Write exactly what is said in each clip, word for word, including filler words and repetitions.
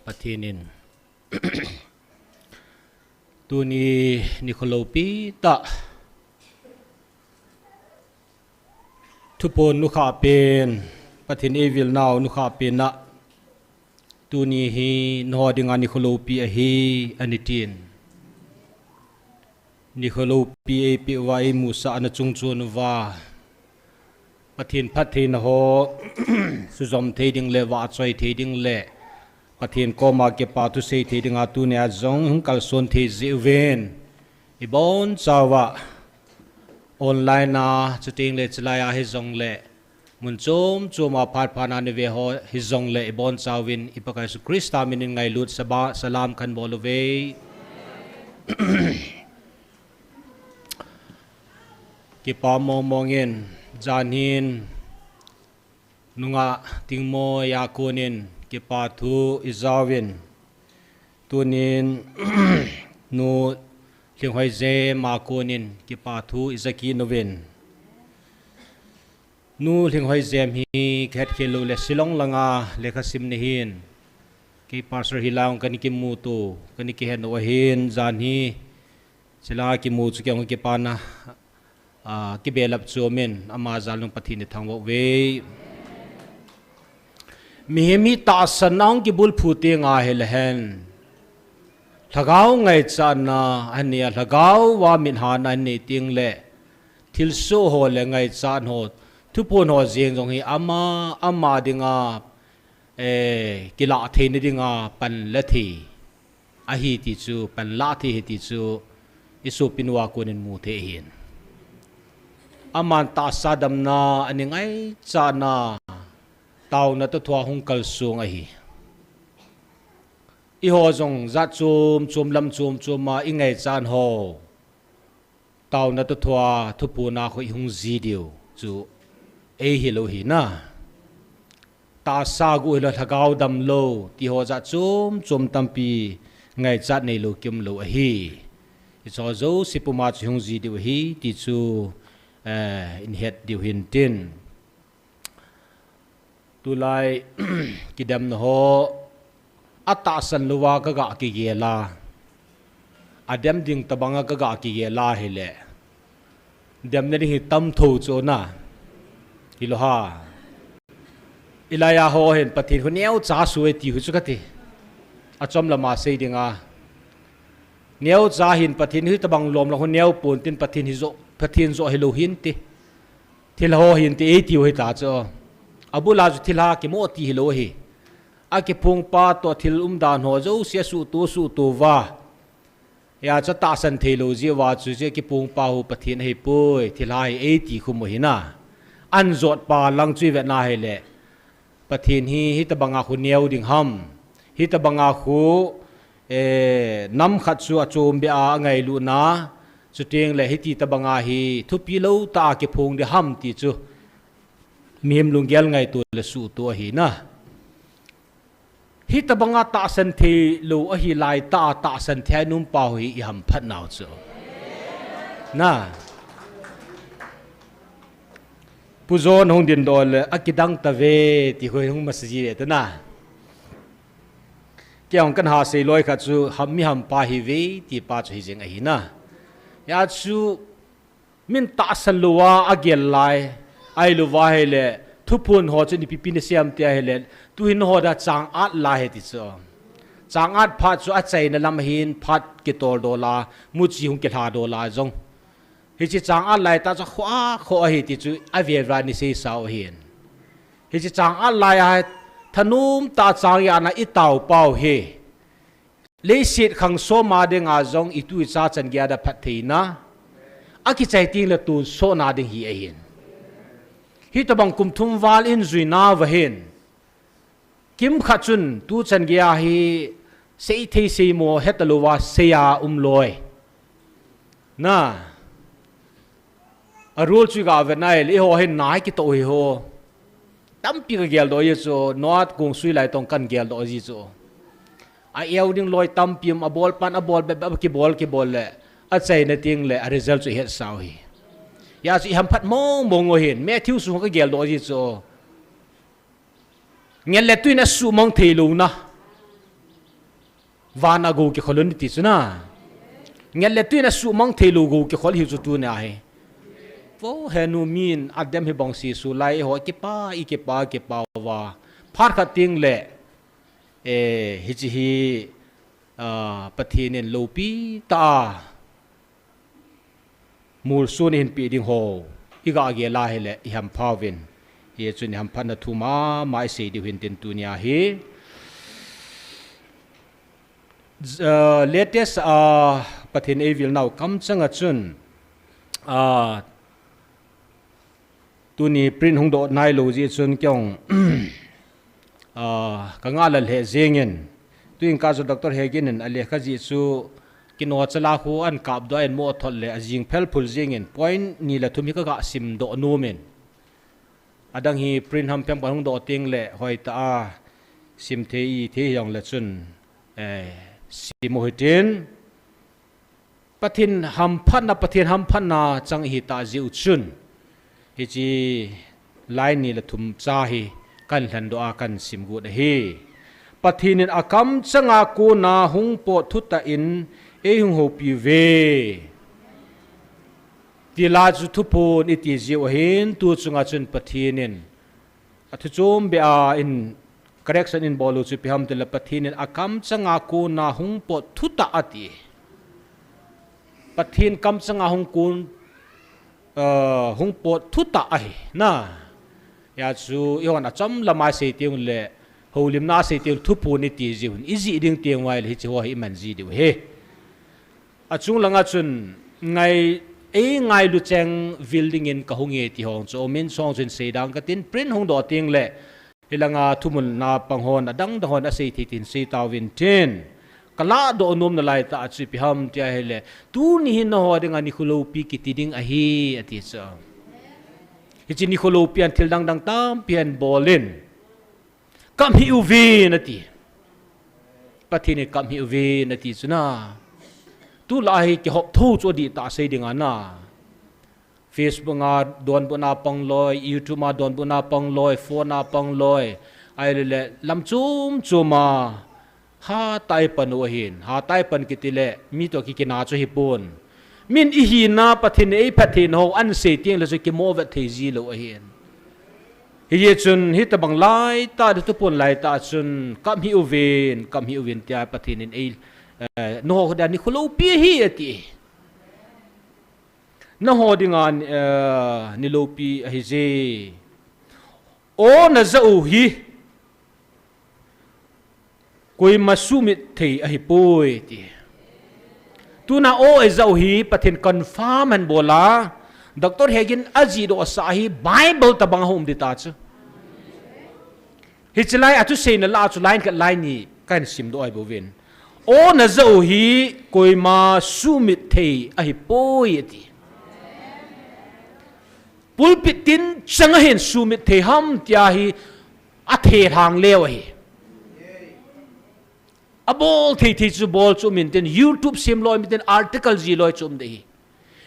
Pathen in tuni nikho loupi tah thuphon nukhah pen, Pathen eivilnau nukhah pen a, tuni hi nangho dinga nikho loupi ahi, ani tin. Nikho loupi eipeh uva eimusah na chungchon uva Pathen phattheina ho sujom thei ding le vahchoi thei ding le Pathen koma kipa thu sei thei dinga tunia jong hung kalson thei jeh uvin, ibonchauva online a, chuteng le chulai a hijong le mun chom chom a phat phat a nave ho hijong le ibonchauvin i Pakai Jesu Christa minin ngailut saba salam kahin bol uve. Kipa mong mong in, jan hin nungah Tingmoi a konin kipa thu ijauvin, tunin Nu Lhinghoi Jem a konin kipa thu ija kit uvin. Nu Lhinghoi Jem hi kahet khel lou le Shillong langa lekha sim ni hin, kei pastor hilai a kahin kimuto, kahin kihet u ahin, jan hi Shillong a kimu chu kei jong kipana, a, kibelap chu umin, ama jal nung Pathen ithangvah uve. Mihem hi tahsan a hung kibulphu teng ahile hen, lhagao ngaichatna ahin nei a, lhagao a mithana ahin nei teng le, thilsoh ho le ngaichat ho, thuphon ho jeng jong hi ama, ama dinga, eh, kilah theina dinga pan la thei ahi ti chu, pan la thei ahi ti chu, i sopinu a konin mu thei ahin. Aman tahsa damna, ani ngaichatna, taona toh thua hung kalsong ahi. Eiho jong jat chom chom, lam chom chom a i ngaichat ho, taona toh thua thuphon a khu i hung ji diu chu ei hilou hi na. Tahsa guh hilou, lhagao damlou, ti ho jat chom chom tampi ngaichat neilou kium lou ahi. Hiche ho jouse puma chu hung ji diu ahi, ti chu, eh, ihet diu hin tin. Tulai kidemna ho atahsan louva kaga kigel a, adem ding tobanga kaga kigel a hile, demna ding hi tamtho chu na, hilou ham. Elijah ho hin Pathen khu neocha sui ti khu chu kati. Achom lama sei dinga, neocha hin Pathen hitobang lom lang khu neo pon tin, Pathen hi jo, Pathen jo hilou hin ti. Thilha ho hin ti eitiu hita chu. Abul a chu thilha kimo ti hilou ahi. Akiphong pa toh thil umdan ho jouse asuhto, suhto uva. Hijeh chun tahsan theilou jeh uva chu, hiche kiphong pa hu Pathen ahipoi, thilha hi eiti khum u ahi na. An jot pa lang chu ivet na hile, Pathen hi hitobanga khu neo ding ham, hitobanga khu, eh, nam khat chu achom beh a angailutna, chuteng le hiti tobanga hi thupi lou tah a kiphong ding ham ti chu mihem lunggel ngaito le suhto ahi na. Hitobanga tahsan theilou ahi laitah a tahsan thei a ium pa hi ihamphat nau chu. Na. Pu John hung dingdoh le, akidang tave, ti khu hung masa ji ve ta na. Kei jong kahin sei loi khat chu, ham mi hampa hive, ti pa chu hijeng ahi na. Hijeh chun, min tahsan louva agel lai, ahilouva hile, thuphon ho chu ipi ipi nasei em ti ahile, tuhin ho dia chang at lai ahi ti chu. Chang at phat chu achaina lam ahin, phat kitol doh a, muchi hung kilha doh a jong. Hiche chang at laitah chu khoh a, khoh ahi ti chu, ave uva iseisa u ahin. Hiche chang at lai a, thanom tah a chang at na itao pau hi. Leiset khang som a dinga jong itu icha chan geiya phattheina. Akichai teng le tonsot na ding hi ahin. Hitobang kum thum val ihin jui nauva hin. Kimkhat chun tu chan geiya hi seithei seimo heta louva seiya um loi. Na. Arul chu iga vet na hile, eiho hin nai kitoh hi ho. Tampi kageldoh ji chu, Noah kong sui lai tong kahin geldoh ji chu. A-eu ding loi tampi um, abol pan, abol bep bep, kibol, kibol le. Achaina teng le, a result chu ihetsa u ahi. Hijeh chun ihamphat mong mong u ahin, Matthew sung kageldoh ji chu. Ngel le tui in asuhmang theilouna. Van a gou kikhol un iti chu na. Ngel le tuin a sumang thei lou gou kikhol hi chu tunia hi. Vo henu min Adam hi bang si su lai ho kipa i kipa kipa va. Phat khat ting le, eh, hichi hi, ah, Pathen in loupi ta a mulsun ihin pe ding ho i ga gel a hile i hampha uvin. Hichun i hamphatna thu mama i sei diu hin tin tunia hi. Ah, latest, ah, Pathen ei vil nau kamchang a chun, ah, tuni print hung doh nai lou jeh chun kei jong, ah, ka ngah lal he jingin. Tuin ka chu Doctor Hegin in a lekha jeh chu kino chala khu an kap doh in mo thot le a jing phel phul jingin point ni le thum hi ka ga sim doh nom in. Adang hi print ham peng pan hung doh ting le hoi ta a sim thei i thei jong le chun, eh, sim u hitin. Pathen hamphatna, Pathen hamphatna chang hi ta jiu chun. Hichi lai ni le thum cha hi kan lhen doh a kan sim gu da hi. Pathen in a kamchang a kona hung pot thutah in ei hung houpi uve. Ti la chu thuphon i ti jiu ahin, tu chunga chun Pathen in a thu chom be a in correction in bol u chu ipi ham ti le Pathen in a kamchang a kona hung pot thutah a ti. Pathen kamchang a hung kon, uh, hung pot thutah ahi na. Hia chu i hon a cham lama i sei ting le, houlimna a sei ting thuphon i ti jiu hin, i ji ding ting vai le hichi ho hi i man ji diu hi. A chung langa chun ngai, ei ngailu cheng vil dingin ka hung e ti hong chu, min song chun sei dang ka tin, print hung doh ting le, hilanga thumun na pang hon, adang dang hon a sei thei tin sei tauvin tin. Ka la doh nom na lai ta chu ipi ham ti a hile, tuni hin na ho dinga nikho loupi kiti ding ahi, a ti chu. Hichi nikho loupi an thil dang dang tampi an bol in. Kam hi uvin a ti. Pathen in kam hi uvin a ti chu na. Tu la hi kihop tho chu a di ta sei ding a na. Facebook a donbutna pang loi, YouTube a donbutna pang loi, phone a pang loi. Ai le le lam chum chum a. Ha tai pan u ahin. Ha tai pan kiti le mi to kikina chu hi pon. Min i hina Pathen in ei phatthei na ho an sei ting le chu kimo vet thei ji lou ahin. Hi ye chun hi tabang lai ta, di tu pon lai ta chun, kam hi uvin, kam hi uvin tia Pathen in ei, eh, no ho dia nikho loupi hi a ti. Na ho dinga, eh, ni loupi ahi je. O na ja u hi. Koima sumit thei ahi poi ti. Tuna o e ja u hi Pathen confirm han bol a. Doctor Hegin a ji doh sa hi Bible tabang a hom di ta chu. Hichi lai a thu seina la chu line khat line ni kan sim doh ai bo vin. O na ja u hi koima sumit thei ahi poi ti. Pulpit tin chang a hin sumit thei ham tia hi a thethang leu ahi. A bol thei thei chu bol chu um in tin, YouTube sim loi um in tin, article ji loi chu um de hi.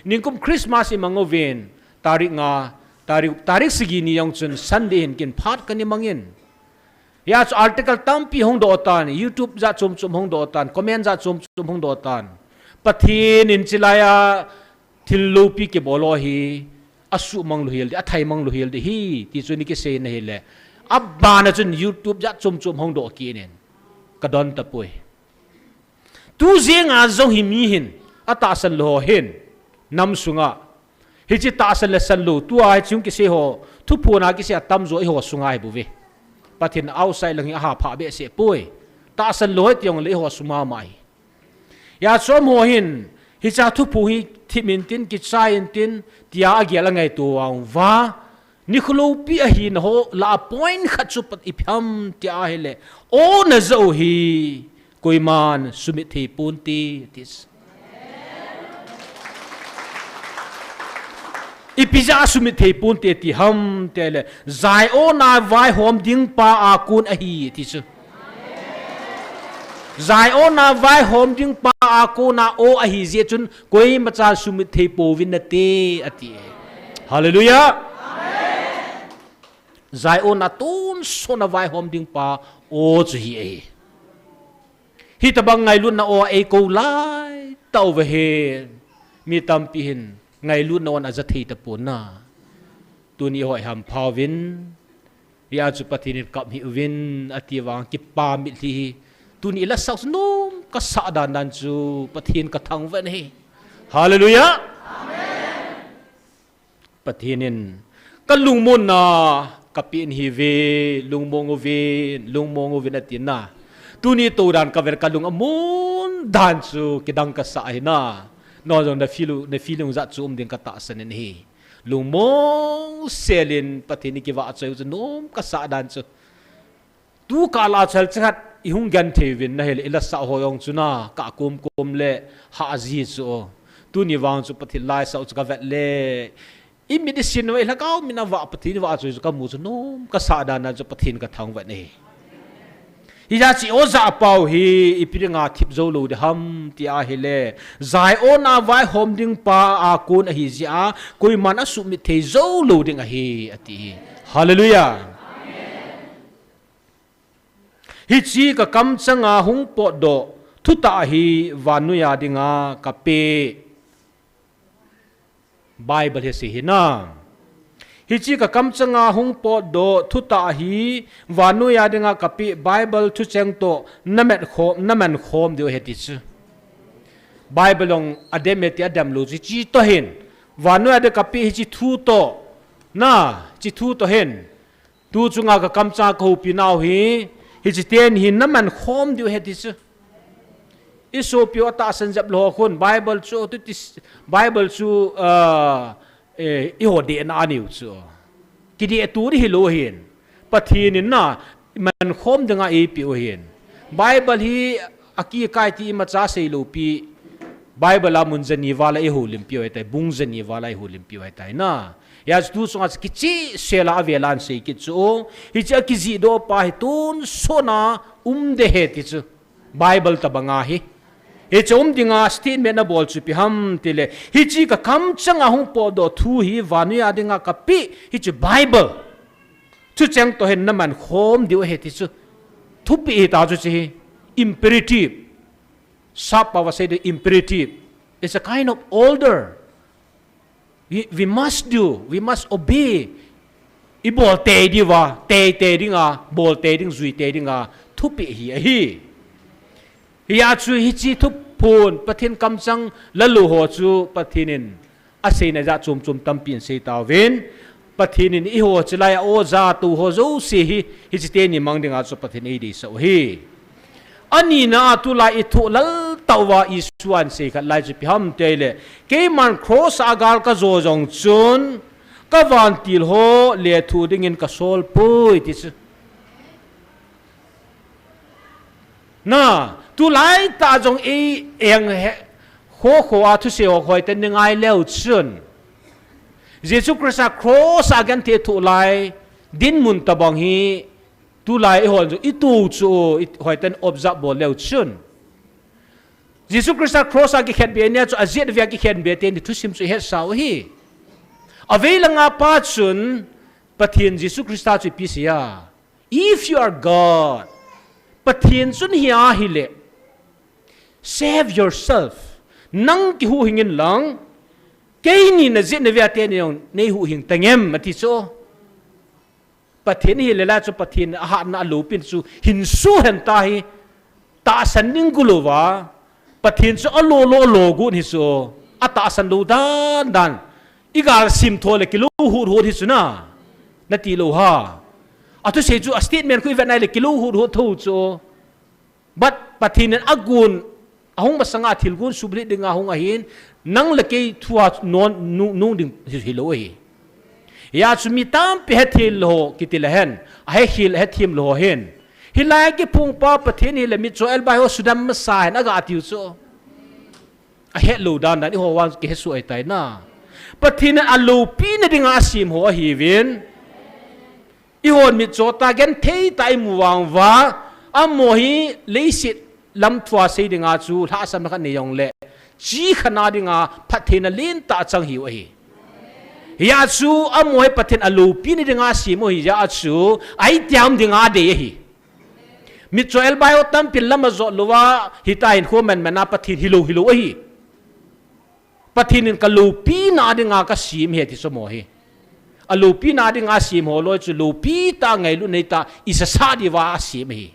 Ningkum Christmas i mang uvin, tarik nga, tarik, tarik sagi ni jong chun Sunday hin kin phat kan i mang in. Hia chu article tampi hong doh tan, YouTube ja chom chom hong doh tan, comment ja chom chom hong doh tan. Pathen in chilai a thil loupi kibol lou hi, a sumang lou hel di, a thaimang lou hel di hi, ti chu ni kisei na hile. A bana chun YouTube ja chom chom hong doh kit in. Ka don ta poi. Tu jeng a jong hi mi hin, a tahsan lou ho hin, nam sunga. Hichi tahsan le san lou, tua hichi hung kisei ho, thuphon a kisei a tamjo i ho sunga hi bou ve. Pathen outside lang hi a ha pha behseh poi. Tahsan lou hi ti jong le i ho suma mai. Hia chu amaho hin, hicha thuphon hi thip in tin, kichai in tin, tia a gel a ngaito vang uva. Nikho loupi ahi na ho, la a point khat chu pat ipi ham tia hile. O na ja u hi, koiman sumit thei pon te, ti. Ipi ja sumit thei pon te ti ham ti le. Zion a vaihom ding pa a kon ahi ti chu. Zion a vaihom ding pa a kon a o ahi jeh chun koima chan sumit thei pouvin nate ati. Hallelujah. Zion a tonsot a vaihom ding pa o chu hi ahi. Hitobang ngailutna o a eikou lai tauve hin. Mi tampi hin ngailutna o a aja thei tapon na. Tuni hoi ham phauvin. Hia chu Pathen in kap hih uvin ati vang kipa mitlhi hi. Tuni ila sau chu nom kasah dan dan chu Pathen kathangvah e. Hallelujah. Pathen in kalungmonna kapen hive, lungmong uvin, lungmong uvin atina. Tuni toudan kavel kalung amon dan chu kidang kasah hina. Nang jong na feel u, na feeling u jat chu um ding katahsan in ahi. Lungmong selin Pathen in kivahchoi u chu nom kasah dan chu. Tu kah la chal chakhat ihung genthei uvin ahile, ila sah ho jong chu na, kah komkom le hahji chu. Tuni vang chu Pathen laisah u chu kavet le, imit isin uva, ilhagao min a vah Pathen vahchoi chu kamu chu nom kasah dan dan chu Pathen kathangvah e. Hijeh chun oja pau hi ipi dinga thip jou lou ding ham ti ahile, Zion a vaihom ding pa a kon ahi jeh a, koiman asuhmit thei jou lou ding ahi, ati hi. Hallelujah. Hiche kakamchanga hung potdoh thutah hi vannoi a dinga kapeh. Bible hi asei hina. Hiche kakamchanga hung potdoh thutah hi vannoi a dinga kapeh Bible thucheng toh naman khom, naman khom diu ahi ti chu. Bible jong adem e ti adem lou chu hiche toh hin. Vannoi a dinga kapeh hiche thu toh. Na, hiche thu toh hin. Tu chunga kakamchanga kahoupi nau hi, hiche teni hi naman khom diu ahi ti chu. Isopi u atahsan jep lou ho khun, Bible chu, tu ti, Bible chu, ah, eh, eiho dehna ahiu chu. Kideh tu ding hilou hin. Pathen in na, man khom dinga eipeh u hin. Bible hi akikai ti imacha seilou pi. Bible a mun jani val a eihoulimpi u ahitai, bung jani val a eihoulimpi u ahitai na. Hia chu tu chunga chu kicheh sela avela ahin sei kit chu. Hiche akijihdoh pa hi tonsot a um ding ahi ti chu. Bible tobanga hi. Hiche um dinga statement abol chu ipi ham tile. Hiche kakamchanga hung potdoh thu hi vannoi a dinga kapeh. Hiche Bible. Thucheng toh hin naman khom diu ahi ti chu. Thupeh hita chu hiche hi. Imperative. Sap pao a seiding imperative. It's a kind of order. We, we must do, we must obey. Ibol tei diuva, tei tei dinga, bol tei ding, jui tei dinga, thupeh hi ahi. Hia chu hiche thuphon, Pathen kamchang lalou ho chu Pathen in aseina jat chom chom tampi ahin sei tauvin. Pathen in eiho chilai a oja tou ho jouse hi, hiche teni mang dinga chu Pathen in eideisah u ahi. Anina a tulai ithoh lal tauva Isuan sei khat lai chu ipi ham tile, keiman cross a gal kajo jong chun, kavantil ho lethuh dingin kasol poi ti chu. Na, tulai tah jong ei eng he, kho kho a thusei ho hoiten nei ngai leu chun. Jesu Christa cross a genthei thoh lai, dinmun tobang hi, tulai eihon jong ito chu, i, hoiten observe bol leu chun. Jesu Christa cross a kikhenbeh nia chu ajeh vea kikhenbeh teni thusim chu ihetsau ahi. Avei langa pa chun Pathen Jesu Christa chu ipi asei a. If you are God, Pathen chun hia ahile, save yourself. Nang kihuhhing in lang, keini najeh navea teni jong neihuhhing tangem ati chu. Pathen hi lelai chu Pathen ahatna aloupina chu hinso hen ta hi tahsan ding golou va. Pathen chu alo lo alo got hi chu atahsan lou dan dan. Igal sim tho le kilou hut hut hi chu na. Nati lou ha. Athusei chu a statement khu ivet nai le kilou hut hut tho chu. But Pathen in agon, ahung masanga thilgon subulhit dinga hung ahin, nang le kei thua non, nu, nung ding hi, hilou ahi. Hia chu mi tampi hethei lou ho, kiti le hen, ahekhel, hethem lou ho hin. Hilai kiphong pa Pathen hile mitcho elbai ho sudam masa hen, aga tiu chu. Ahet lou dan dan, eiho vang kihesoh ahitai na. Pathen in aloupina dinga asem ho ahiuvin. Eihon mitcho tah genthei tah imu vang uva, amaho hi leiset lam thua sei dinga chu lhahsamna khat nei jongle, chi khat na dinga phattheina lentah chang hiu ahi. Hia chu amaho hi Pathen aloupina dinga sem u ahi jeh a chu, ahi tiam dinga adei ahi. Mitcho Elbai ho tampin lam ajot louva, hitia hin khoman mana Pathen hilou hilou ahi. Pathen in ka loupina dinga ka sem ahi ti chu mo hi. A loupina dinga sem ho loi chu loupi tah ngailut nei tah isasa diuva asem ahi.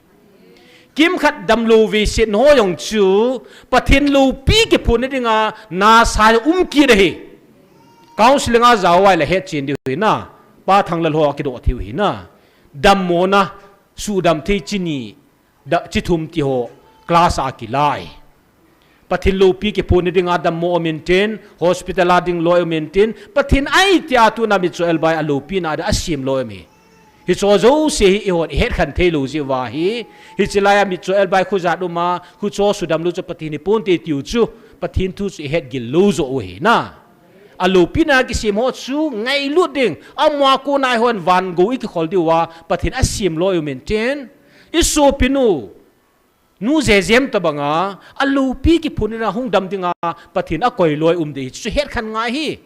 Kimkhat damlou veiset ho jong chu Pathen loupi kiphonna dinga nasa um kit ahi. Counseling a jao uva le hetchen diu hi na. Pa Thanglal ho akidoh thei u hi na. Dammona, sudam thei chini, da, chithum ti ho class a kilai. Pathen loupi kiphonna dinga dammo um intin, hospital a ding loi um intin, Pathen ahi tia tuna Mitcho Elbai a loupina dinga asem loi um hi. Hicho jouse hi eihon ihet khen thei lou jeh uva hi. Hiche laiya Mitcho Elbai khujat uma, khucho sudam lou chu Pathen hi ponte tiu chu, Pathen thu chu ihet gil lou joh u hi na. A loupina kisem ho chu ngailut ding, amaho a kona eihon van gou ikikhol diuva, Pathen asem loi um intin, isopinu, nu Jejem tobanga, a loupi kiphonna dinga hung dam dinga, Pathen akoi loi um ding hi chu het khen ngai hi.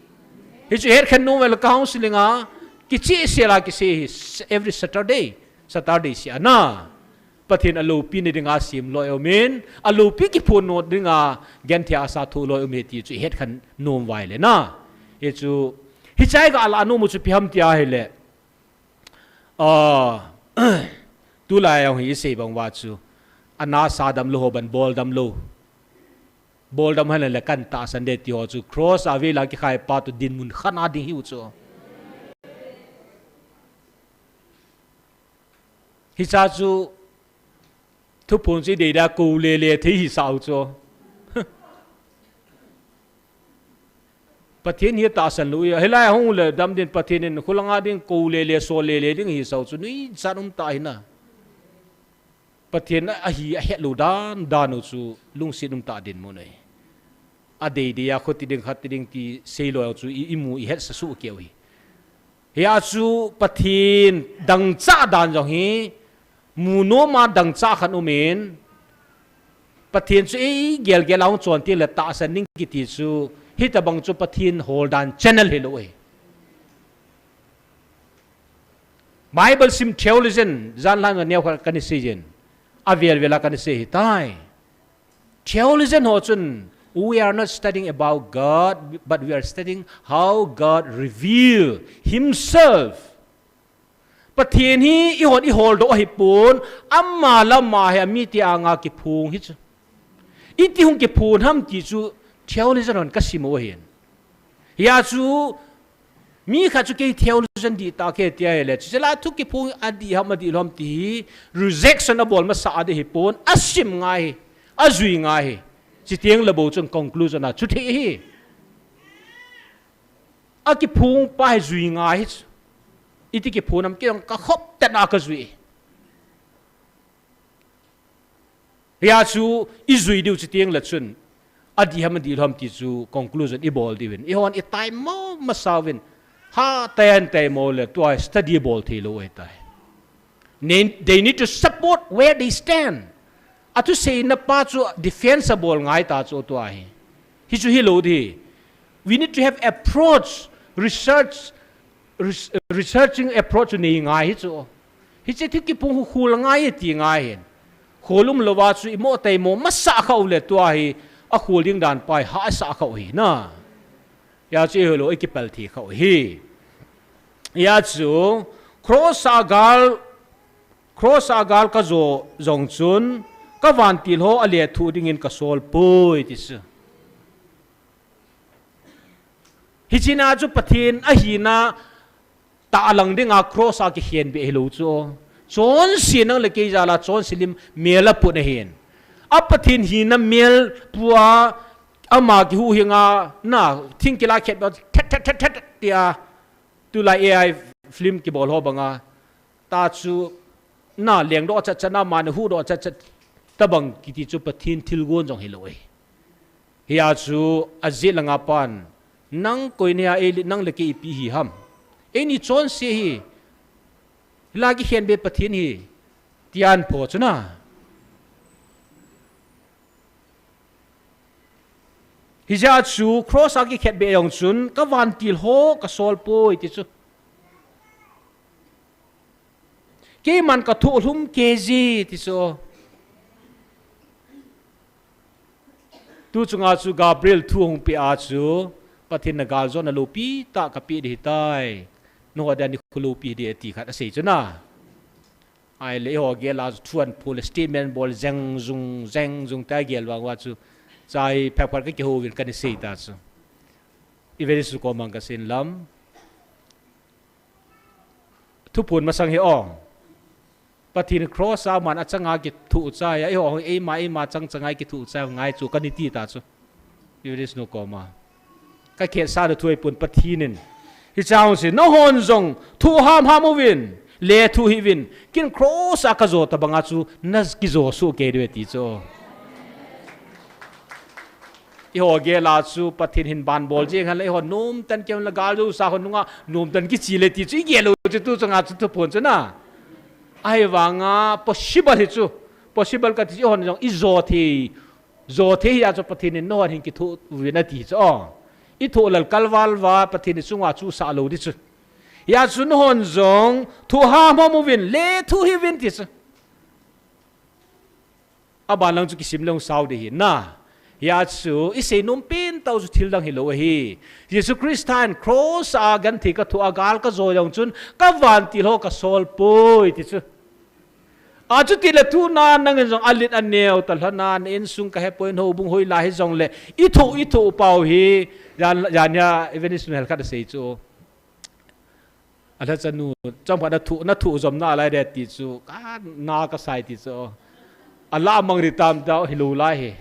Hichu het khen nom uva le counseling a, kicheh sela kisei hi, every Saturday, Saturday seh a na. Pathen a loupina dinga sem loi um in, a loupi kiphonna dinga genthei a sa thoh loi um hi ti chu ihet khen nom uva le na. Hichu, hiche a ka lah nom u chu ipi ham tia ahile. Ah, tulai jong hi isei bang uva chu. Ana sa damlou ho ban bol damlou. Bol dam hen le kan tahsan ding ti ho chu. Cross a vela kikhai pa toh dinmun khat a ding hiu chu. Hiche chu thuphon chu idei dia kou lele thei hisah u chu. Pathen hi tahsan lou ahi. Hilai a hung le dam din Pathen in khulanga ding kou lele, sol lele ding hisah u chu. Nuisat um tah hi na. Pathen ahi ahet lou dan dan u chu lungset um tah dinmun ahi. Adei dei a khuti ding khat ti ding ti sei lou chu i, imu ihet sa suh keu hi. Hia chu Pathen dangchah dan jong hi, mu nom a dangchah khat um in, Pathen chu igel gel a hung chon teng le tahsan ding kiti chu, hitabang chu Pathen hol dan channel hilou ahi. Bible sim theologian, jan lhang a neo khat kana sei jin. Avel vel a kana sei hitai. Theologian ho chun, we are not studying about God, but we are studying how God reveal himself. Pathen hi eihon iholdoh ahipon, ama le ama hi amite anga kiphong hi chu. Iti hung kiphong ham ti chu theologian hon kasim u ahin. Hia chu mi khat chu kei theologian dihtah kahi tia ahile, chuche la thu kiphong adih ham adih lou ham ti hi rejection abol masa ding ahipon, asim ngai hi, ajui ngai hi. Chuteng le bou chun conclusion a chu thei hi. Akiphong pa hi jui ngai hi chu. Iti kiphong ham kei jong kakhop tah a kajui. Hia chu ijui diu chuteng le chun, adih ham adih lou ham ti chu conclusion ibol diuvin, eihon itaimo masa uvin, hatah a itaimo le tua study bol thei lou ahitai. They need to support where they stand. Athuseina pa chu defense abol ngai ta chu tua hi. Hichu hilou ding. We need to have approach, research, res-, researching approach nei ngai hi chu. Hiche thu kiphong khu khol ngai ti ngai hin. Khol um louva chu imo taimo masa kha u le tua hi akhol ding dan pa hi hahsa kha u hi na. Hia chu hilou ikipal thei kha u hi. Hia chu cross a gal, cross a gal kajo jong chun kavantil ho alethuh dingin kasol poi ti chu. Hichea chu Pathen ahina tahlang dinga cross a kikhenbeh hilou chu. Chonse nang le kei jal a chonse lim mel aput ahin. A Pathen hina mel pua ama kihuhhinga na thingkila khetbeh thet thet thet thet tia tulai A I film kibol ho banga. Ta chu na lengdoh chat chat na, mani huhdoh chat chat tabang kiti chu Pathen thilgon jong hilou ahi. Hia chu ajeh langa pan, nang koi nahia, ei le, nang le kei ipi hi ham. Eini chonse hi, hila kikhenbeh Pathen hi, tia apho chu na. Hijeh chun cross a kikhetbeh jong chun, kavantil ho kasol poi ti chu. Keiman kathohlum kei ji ti chu. Tu chunga chu Gabriel thu hung pea chu, Pathen in galjona loupi tah kapeh ding ahitai. Nangho dia nikho loupi ding ati khat asei chu na. Ahile eiho gel a chu thu ahin phon le statement bol jeng jung, jeng jung ta gel vang uva chu. Chai phep khat kakihou uvin kana sei ta chu. Evangelist nu koma kasei lam. Thuphon masang hi o. Pathen cross a aman achanga kithoh chai a, eiho hung eima, eima chang changa kithoh chai ngai chu kana ti ta chu. Evangelist nu koma. Kakhetsah na thu ahipon Pathen in. Hiche chu nahon jong thoh ham ham uvin, lethuh hih uvin, ken cross a kajo tabanga chu nakijo soh kei diu ahi ti chu. Eiho gel a chu Pathen hin ban bol jeng hen lang, eiho nomtah in kei la gal jo sa hon nunga nomtah in kiche le ti chu igel u chu tu chunga chu thuphon chu na. Ahivanga possible hi chu. Possible kati chu eihon jong ijo thei. Jo thei hia chu Pathen in nahon hin kithoh uvin ati chu. O. Ithoh lal kalval uva Pathen in chunga chu sah lou ding chu. Hia chu nahon jong thoh ham ham uvin lethuh hih uvin ti chu. Aban lang chu kisim leng sao ding ahi na. Hia chu isei nom pen tah u chu thil dang hilou ahi. Jesu Christa in cross a genthei kathoh a gal kajo jong chun kavantil ho kasol poi ti chu. Achuti le tuna nangin jong alet aneo talhon a, na insung kahepoi, houbung hoilai hijongle ithoh, ithoh pau hi, jan, jan hia Evangelist nu hel khat asei chu. Alhacha nu, chomkhat nathoh, nathoh jom nalai de ti chu, kana kasai ti chu. Alah mang ri tam ta hilou lai hi.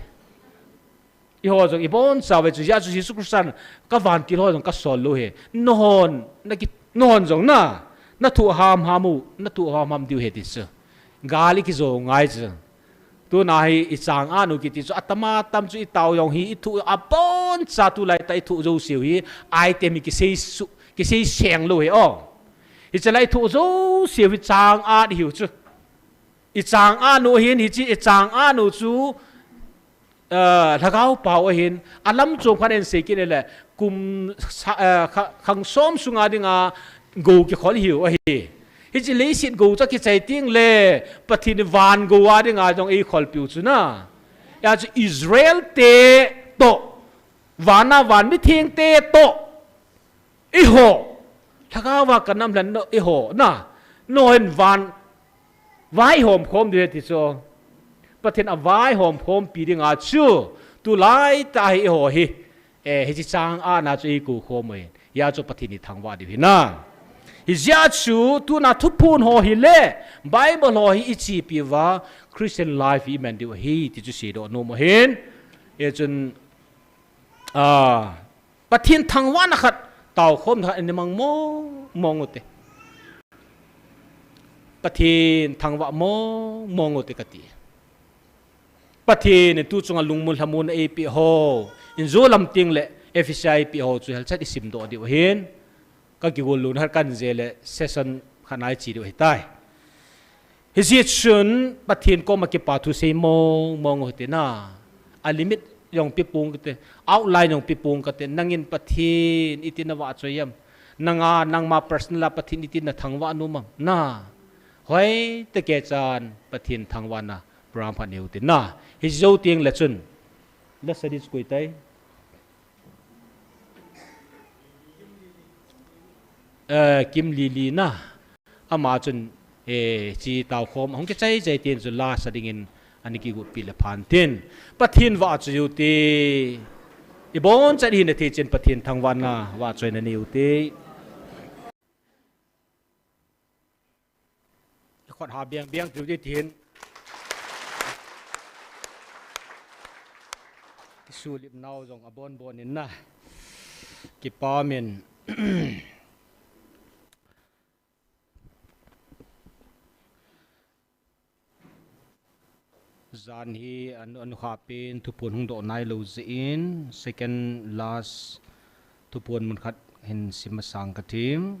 Eiho jong ibonchauva chu, hia chu Jesu Christan kavantil ho jong kasol lou hi. Nahon, naki, nahon jong na, nathoh ham ham u, nathoh ham ham diu ahi ti chu. Gal ikijo ngai chu. Tuna hi ichang-an u kiti chu, atama tam chu itao jong hi, ithoh aboncha tulai tah ithoh jouseu hi, item hi kisei su, kisei seng lou hi o. Hiche lai ithoh jouseu hi chang-an ihiu chu. Ichang-an u ahin, hiche ichang-an u chu, eh, lhagao pao ahin, alam chom khat in sei kit le, kum sa, eh, kha, khang som sunga dinga gou kikhol hiu ahi. Hiche leiset gou chu akichai teng le, Pathen in van gou a dinga jong eikholpiu chu na. Hia chu Israel te toh, vana van mitheng te toh. Eiho, lhagao va kanam lhen eiho, na, nahon van, vaihom khom diu ahi ti chu. Pathen in avaihom khompi dinga chu, tulai tah hi eiho hi, eh, hiche chang-an a chu eikou khom u ahi. Hia chu Pathen in ithangvah diu ahi na. Hijeh a chu, tuna thuphon ho hi le, Bible ho hi ichepi uva, Christian life hi iman diu ahi, ti chu seidoh nom u ahin. Hichun, ah, Pathen thangvahna khat, taokhomna khat, ana mang mong mong u te. Pathen thangvah mong mong u te kati. Pathen in tu chunga lungmon lhamon eipeh ho, injo lam teng le Ephesia eipeh ho chu helchat isimdoh diu ahin. Kakigol lona khat kan je le session khat na iche diu ahitai. Hijeh chun Pathen koma kipa thu sei mong mong u hite na. A limit jong pe pong kate, outline jong pe pong kate, nangin Pathen iti navahchoi em? Nanga, nangma personal a Pathen iti nathangvah nom am? Na. Hoitah kichan Pathen thangvahna program khat nei u hite na. Hijou teng le chun. La sa ding chu koi tai. Eh, Kim Lili na. Ama chun, eh, hiche taokhom, hung kichai chai tin chu la sa dingin, ana kigotpi le phan tin. Pathen vahchoi u hite. Iboncha ihin thei chan Pathen thangvahna, vahchoina nei u hite. Khut ha beng beng tiu di tin. Kisulip nau jong abon bon in na. Kipa min. Jan hi anu, anu kha pen thuphon hung doh nailou jeh in, second last thuphon mun khat hin sim masang katin.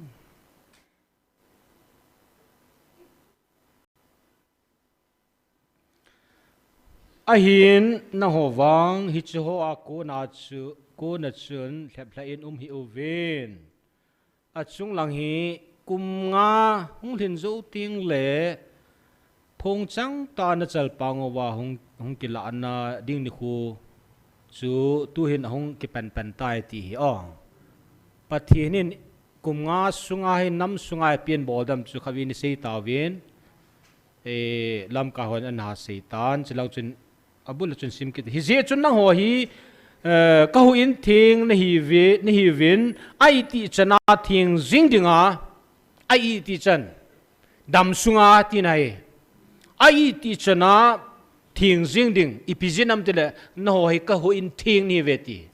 Ahin nangho vang hiche hoa kona chu, kona chun lheplhah in um hih uvin. Achung lang hi kum nga hung lhin jou teng le phongchang tah a nachalpang uva hung, hung kilah na ding nikho Chu tuhin ahung kipan pan tai ti hi aw. Pathen in kum nga sunga hi nam sunga hi pian bol dam chu khatvei ni sei tauvin. E, Lamka hon ana sei tan, chulang chun abul chun sim kit. Hijeh chun nangho hi, eh, ka huhhingna theng nahi ve, nahiuvin, a itih chana theng jing dinga, a itih chan. Dam sunga tina hi. A itih chana theng jing ding, ipi jeh ham itile, nangho hi ka huhhingna theng nahi ve ti.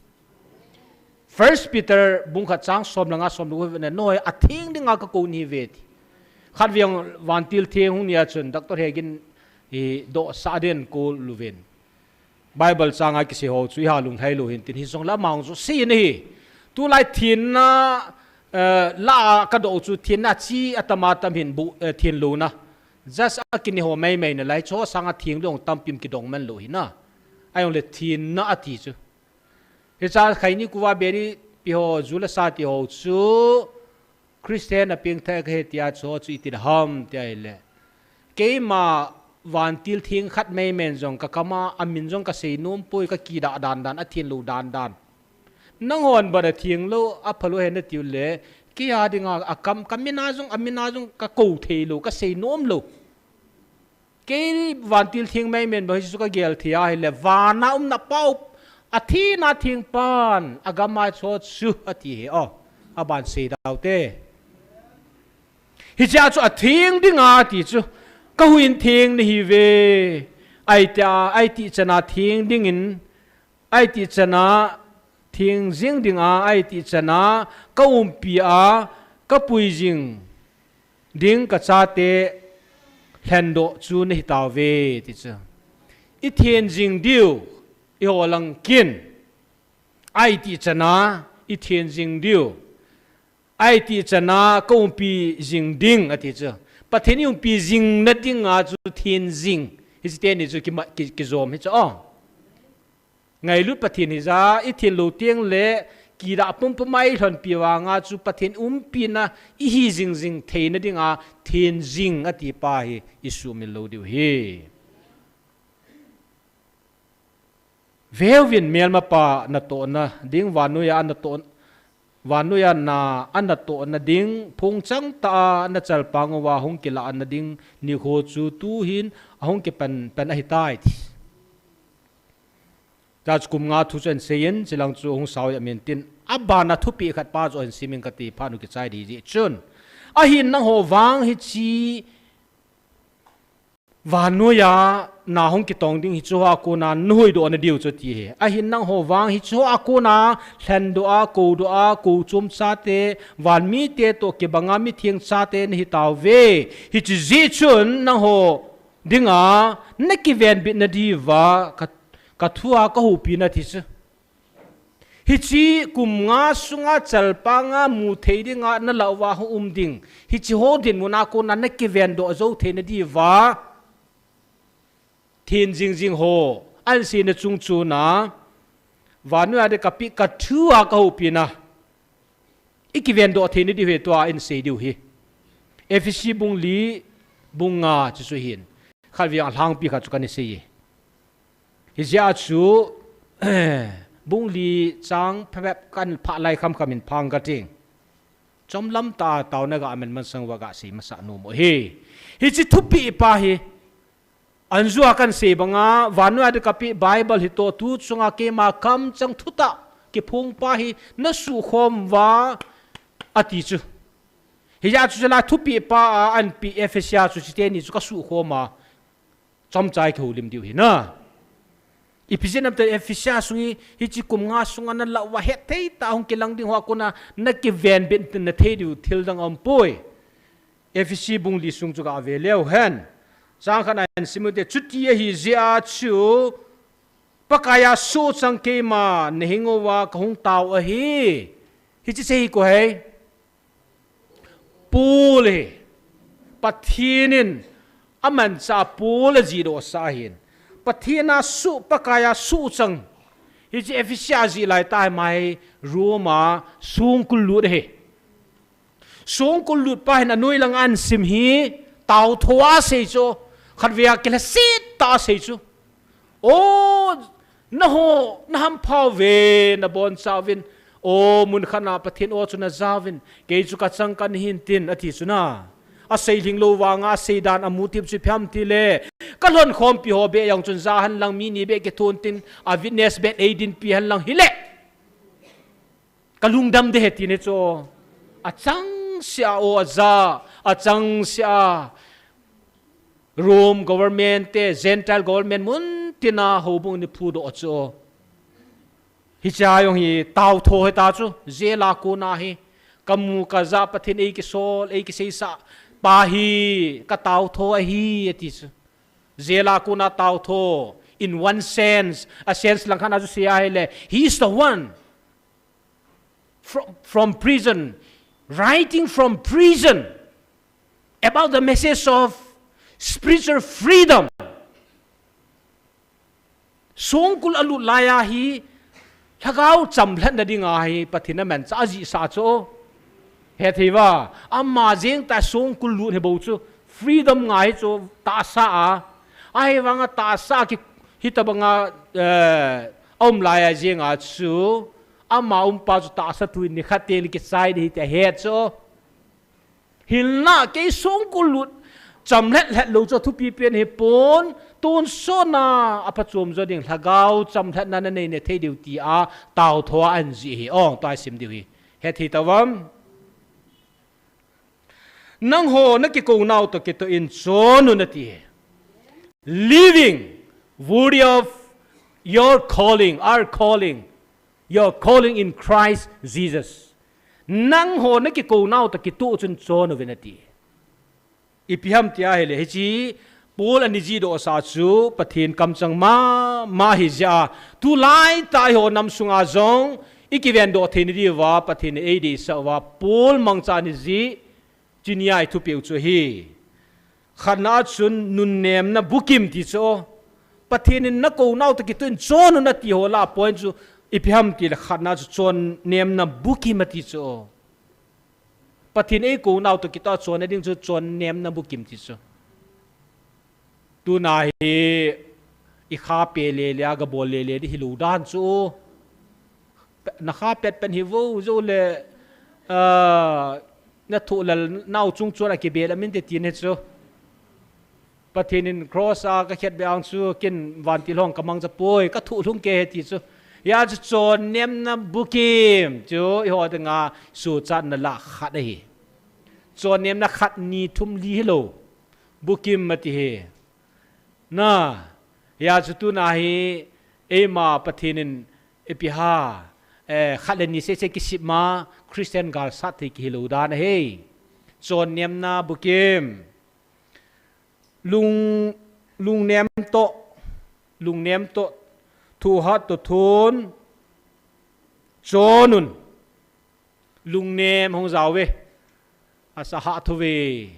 First Peter bung khat chang som le nga som le gup na, nangho hi atheng dinga ka kou nahi ve ti. Khatvei vantil theng hung nia chun, Doctor Hegin hi dohsah den kou luvin. Bible changa kisei ho chu iha lunglhai lou hin tin hijongle amang chu sei nahi. Tulai thenna, eh, la ka doh chu thenna chi atam atam hin bu, eh, thenlouna. Just a kini ho mai mai nalai chu sanga theng dong tampin kidong man lou hina. Ahijongle thenna ati chu. Hicha khaini kuva beri pi ho, ju le sa ti ho chu Christian a pengthah kahi tia chu, chu iti ham tia ahile. Keima vantil theng khat mai mai jong ka kama, amin jong ka sei nom poi, ka kidah dan dan, athenlou dan dan. Nanghon bana thenglou, aphalou hen nati uleh, kei a dinga, akam, ka mina jong, amina jong ka kou thei lou, ka sei nom lou. Kei vantil theng mai mai bang hichu ka gel thei ahile, vana umna Pa u athina theng pan, agam a chu chu ati hi aw, aban sei dau te. Hichea chu atheng dinga ati chu, ka huhhingna theng nahi ve, a itih, a itih chana theng dingin, a itih chana theng jing dinga, a itih chana ka umpi a, ka pui jing ding ka chate lhendoh chu nahi tauve ti chu. I theng jing diu, i ho lang kin, a itih chana i theng jing diu, a itih chana ka umpi jing ding ati chu. Pathen i umpi jing na dinga chu theng jing. Hiche teni chu kima-, ki, kijom hi chu aw. Ngailut Pathen hija, i theng lou teng le, kidah pumpuma i lhonpi vanga chu Pathen umpina i hi jing jing theina dinga theng jing ati pa hi i sumil lou diu hi. Veuvin, melmapa natohna ding, vannoiya natoh, vannoiya na anatohna ding, phungchang tah a nachalpang uva hung kilah na ding nikho chu tuhin ahung kipan pan ahitai ti. Chua chu kum nga thu chu ahin seiyin, chulang chu hung sao ahi amin tin, abana thupeh khat pa chu ahin simin kati phat u kichai ding jeh chun. Ahin nangho vang hiche vannoiya na hung kitong ding hiche hoa kona nahuhdoh na diu chu ati hi. Ahin nangho vang hiche hoa kona lhendoh a, koudoh a, kou chom chate, vanmite toh kibanga mitheng chate nahi tauve. Hiche jeh chun nangho dinga nakivenbit na diuva ka, ka thua ka houpi na ti chu. Hiche kum nga sunga chalpanga mu thei dinga nalah uva hung um ding. Hiche ho dinmun a kona nakivendoh jou thei na diuva. Theng jing jing ho, ahin seina chung chuna, vannoiya ding kapeh ka thua ka houpina. I kivendoh thei na diu hi tua ahin sei diu hi. Ephesi bung li, bung nga chu chu hin. Khatvei a lhangpi khat chu kana sei e. Hijeh a chu, bung li chang phabep kan phah lai kham kham in phang kating. Chomlam tah a taona ga aman mansang uva ga sei masa nom u hi. Hiche thupeh pa hi. Anjua kan sei banga, vannoiya ding kapeh Bible hi toh tu chunga keima kamchang thutah kiphong pa hi nasuhkhom uva ati chu. Hijeh a chu chalai thupeh pa a ahin peh Ephesi a chu hiche teni chu kasuhkhom a. Chomcha i kihoulim diu hi na. Ipi jeh ham itile Ephesi a sung hi, hiche kum nga sunga nalah uva hetthei tah a hung kilang ding hoa kona nakivenbit na thei diu thil dang aumpoi. Ephesi bung li sung chu gave leu hen. Chang khat na hin sim u hite, chuti ahi jeh a chu Pakaiya suhchang keima nahing uva kahung tao ahi. Hiche chu hi koi ham? Paul hi. Pathen in amanchah Paul ajihdoh sah ahin. Pathen a suh, Pakaiya suhchang. Hiche Ephesi a jih laitah a ama hi Rome a songkul lut ahi. Songkul lut pa hin anoi langa ahin sim hi, taotho a asei chu, khatvei a kilhaset tah a asei chu. O, Naho, nahampha uve, nabonchauvin. O, mun khat na Pathen o chu najauvin. Kei chu kachang kahin tin, ati chu na. Asei lhinglou vanga, asei dan amu tip chu ipi ham tile. Kalhon khompi ho beh jong chun ja henlang, mi ni beh kithon tin, a witness beh eidinpi henlang hile. Kalungdam ding ahi ti ne chu. Achangseh a o aja, achangseh a Rome government te, Gentile government mun tina houbung ni phudoh chu. Hiche jong hi taotho hita chu, jail a kona hi. Kamu kaja Pathen eikisol, eikiseisah pa hi, kataotho ahi, ati chu. Jail a kona taotho, in one sense, a sense lang khat a chu sei ahile, he is the one from, from prison, writing from prison about the message of spiritual freedom. Songkul alut laiya hi, lhagao chamlhatna dinga hi, Pathen in amanchah ajihsah chu. Hethei uva, ama jeng tah songkul lut hi bou chu, freedom ngai chu tahsa a. Ahivanga tahsa ki, hitobanga, eh, aum laiya jenga chu, ama umpa chu tahsa tui nikhat teng kichai ding ahi ti ahet chu. Hinla kei songkul lut chamlhat lhat lou chu thupi pen hipon, tonsot na aphachom jo ding, lhagao chamlhatna nanei ne thei diu tia taotho a anjih hi, ong tua isim diu hi. Hethei tauvam. Nangho nakikou nau toh kitoh in chon un ati hi. Living worthy of your calling, our calling, your calling in Christ Jesus. Nangho nakikou nau toh kitoh chun chon uvin ati. Ipi ham tia ahile, hiche Paul ana jihdoh sa chu Pathen kamchang mama ahi jeh a, tulai tah eiho nam sunga jong ikivendoh theina diuva Pathen in eideisah uva, Paul mangcha ana jih, chunia i thupeh u chu ahi. Khatna a chun nunnemna bukim ti chu. Pathen in nakou nau toh kitoh in chon un ati ho lah a point chu ipi ham tile khatna chu chonnemna bukim ati chu. Pathen eikou nau toh kitoh a chonna ding chu chonnemna bukim ti chu. Tuna hi i kha pe lele a, gabol lele ding hilou dan chu. Na kha petpet hi vo jou le, ah, nathoh lel nau chung chon a kibel a min te tin hi chu. Pathen in cross a kakhetbe ang chu ken vantil hong kamangcha poi, kathoh lhung kei ahi ti chu. Hia chu chonnemna bukim chu eiho dinga suhchatna lah khat ahi. Chonnemna khat ni thum li hilou. Bukim ati hi. Na, hia chu tuna hi eima Pathen in ipi ham, eh, khat le ni sese kisem a Christian galsat thei kihilou dan ahi. Chonnemna bukim. Lung, lungnem toh, lungnem toh, thohhat toh thon, chon un. Lungnem hung jao ve. Asa hatho ve.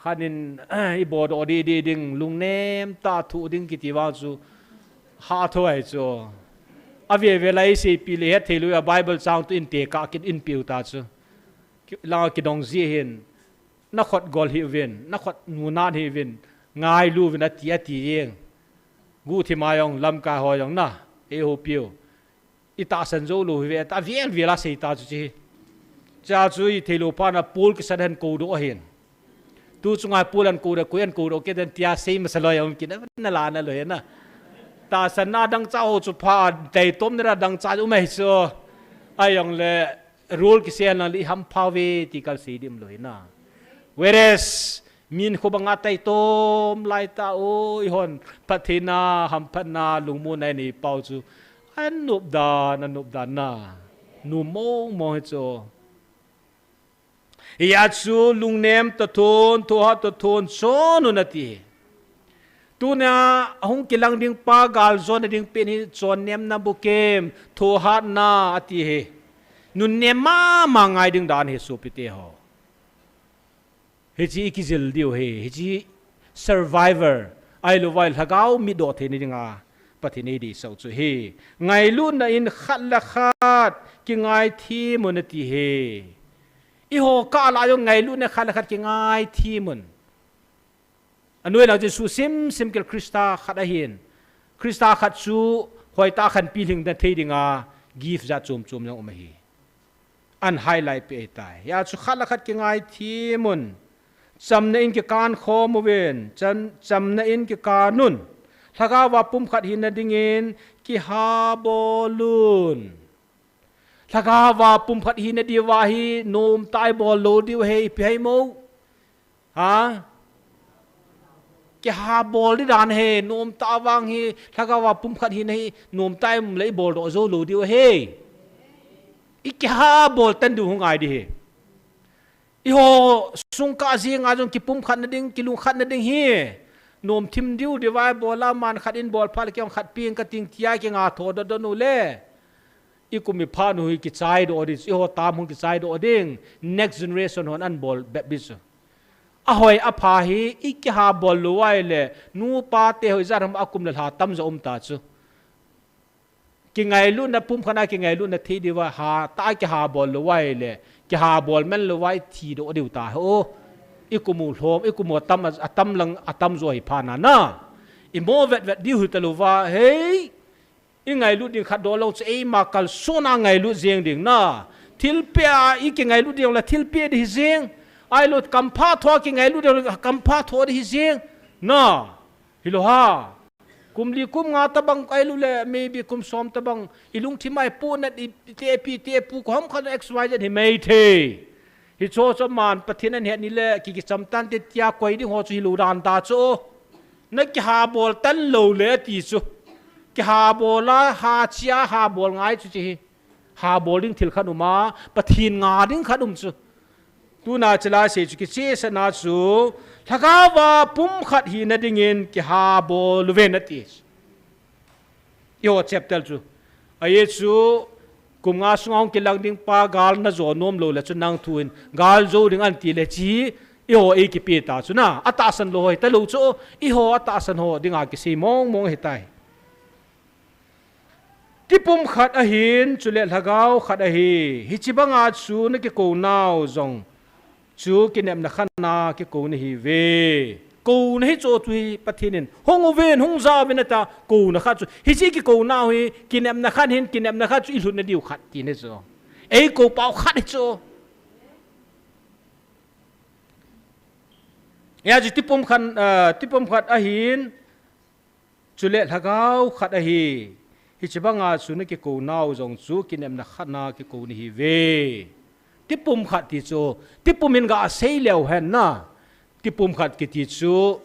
Khat in, i boldoh didi ding, lungnem tah thoh ding kiti vang chu hatho ahi chu. Aveve lai seipi le hethei lou a Bible chang toh in tekah kit in peh u ta chu. Ki, langa kidong ji hin. Nakhut gol hih uvin, nakhut nunat hih uvin, ngailu uvin ati, ati jeng. Guhthim a jong, lamkai ho jong na, eihoupiu. I tahsan jou lou hi ve, ta vel vel a sei ta chu chi. Cha chu i theilou phat na Paul kisan hen koudoh ahin. Tu chunga Paul an koudoh, koi an koudoh kit den tia sei masa loi a um kit na, na la na loi na. Tahsan na dangchah ho chu pha, taitom na dangchah um ahi chu. Ajongle, rule kisei lang le i hampha uve ti kal sei dim lou hi na. Whereas, min khu banga taitom lai ta o, eihon, Pathen a, hamphatna, lungmonna i nei pau chu. An nop dan, an nop dan na. Nom mong mong hi chu. Hia chu lungnem toh thon, thohhat toh thon, chon un ati. Tuna hung kilang ding pa galjona ding pen hi chonnemna bukim, thohhatna ati hi. Nunnem mama ngai ding dan hi sopite ho. Hiche i kijil diu hi, hiche survivor, ahilou vai lhagao mitdoh theina dinga, Pathen in eideisah u chu hi. Ngailutna in khat le khat, kingaithem un ati hi. Eiho kah lah a jong ngailutna khat le khat kingaithem un. Anoi lang chu susim sim kil Christa khat ahin. Christa khat chu hoitah khanpi lhingna thei dinga gift jat chom chom jong um ahi. An highlight peh ahitai. Hia chu khat le khat kingaithem un. Chamna in kikan khom uvin. Cham, chamna in kikan un. Lhagao a pumkhat hina dingin kihabol un. Lhagao a pumkhat hina diuva hi nomtah a ibol lou diu ahi, ipi ham? Ha? Kihabol ding dan ahi, nomtah vang hi, lhagao a pumkhat hina hi, nomtah a um le ibol doh jou lou diu ahi. Ikihabol tan diu hung ngai ding ahi. Eiho sungkah jenga jong kipumkhatna ding, kilungkhatna ding hi. Nomthim diu, divide bol a, aman khat in bol phat le kei jong khat peng kating tia kinga tho doh doh u le. Ikum iphat u hi kichai doh ding, eiho tam hung kichai doh ding, next generation hon an bol bep ding chu. Ahoi apha hi, ikihabol lou uva ahile, nupa te hoijat ham akum le lha tamjo um ta chu. Kingailutna pumkhat a kingailutna thei diuva hatah a kihabol lou uva ahile, kihabol man lou uva ithi doh diu ta ho. Ikum u lhom, ikum u atam, atam lang, atamjo hi phat na na. Imo vetvet diu hita lou uva, hei, ingailut ding khat doh lou chu eima kalson a ngailut jeng ding na. Thilpeh a ikingailut ding le thilpeh ding hi jeng. Ahilou kampha tho a kingailut ding le kampha tho ding hi jeng. Na. Hilou ham. Kum li kum nga tabang ahilou le maybe kum som tabang ilungthim a ipu nat i, itepi, itepu, koiham khat X Y Z hi mai thei. Hicho chu aman Pathen ahin het ni le ki, kicham tante tia koi ding ho chu hilou dan ta chu. Na kihabol tan lou le ti chu. Kihabol a, ha chia habol ngai chu chi hi. Habol ding thil khat um a, Pathen nga ding khat um chu. Tuna chila sei chu kichehsahna chu, lhagao a pumkhat hina dingin kihabol uvin ati. Eiho chapter chu. Ahi chu, kum nga sunga hung kilang ding pa gal najo nom lou le chu nang thu in, gal jo ding ahi ti le chi, eiho eikipe ta chu na, atahsan lou hoi talou chu, eiho atahsan ho dinga kisei mong mong ahitai. Tipum khat ahin, chule lhagao khat ahi. Hiche banga chu nakikou nau jong chu kinepna khat na kikou nahiuve. Kouna hi chu tu hi Pathen in, hung uvin, hung jauvin ati, kouna khat chu. Hiche kikou nau hi, kinepna khat hin, kinepna khat chu ilhutna diu khat tina chu. Eikou pau khat hi chu. Hia chu tipum khat, ah, tipum khat ahin, chule lhagao khat ahi. Hiche banga chu nakikou nau jong chu kinepna khat na kikou nahiuve. Tipum khat ti chu, tipum in gasei leu hen na. Tipum khat kiti chu,